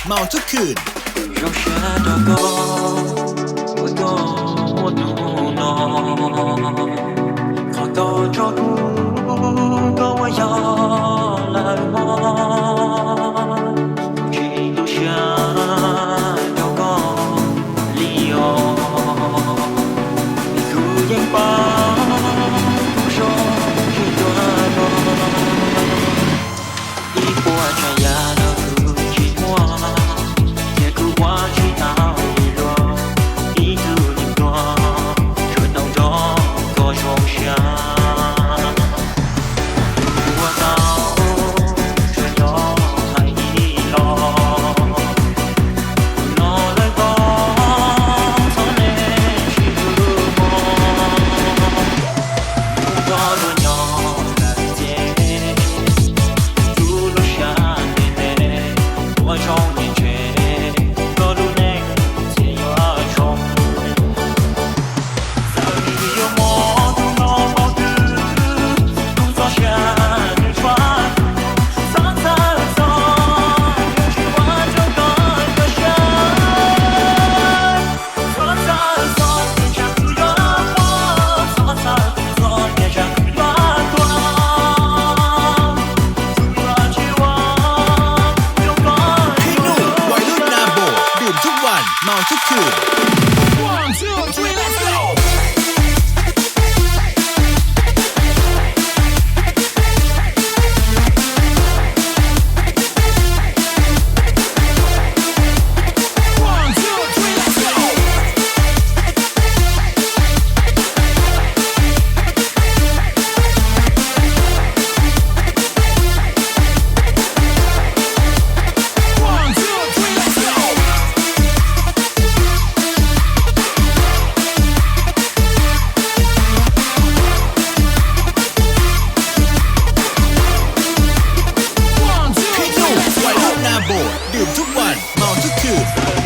maus tub khwm. Zoo siab rau koj, uas koj muaj hnub no. Qhov tau tso kuv, koj ua yog lawm mog. Tsis tu siab rau koj li os. Kuv yeej paub kuv zoo tsis tuag los. Ib puas tsav yam los kuv tsis muaj, ces kuv ua tsis tau li luag. Ib tug neeg tuag, tsuas tau nrog koj zoo siab. Kuv ua tau, tsuas yog hais ib los. Kuv los lawm koj, txhob ntshai tsis hlub mog. Mus nrog luag nyob lawm ces, kuv lub siab ntev ntev, ua zoo niam tsev, koj lub neej thiaj yuav zoo. Txawm yuav muaj tus no paub twg, kuv txoj sia nws tshua, txhob txhawj txog, yuav tsis ua rau koj tu siab. Txhob txhawj txog, tus ntshai kuv yuav poob, txhob txhawj txog, tus ntshai kuv yuav tuag. Kuv yuav tsis ua rau koj. Khib Nuj, Huais Lub Nas Npum,ดื่มทุกวัน เมาทุกคืน. One, two, three, let's go. One, two, three, let's go. One, two, three, let's go. One, two, three, let's go. Khib Nuj, Huais Lub Nas Npum,ดื่มทุกวัน เมาทุกคืน.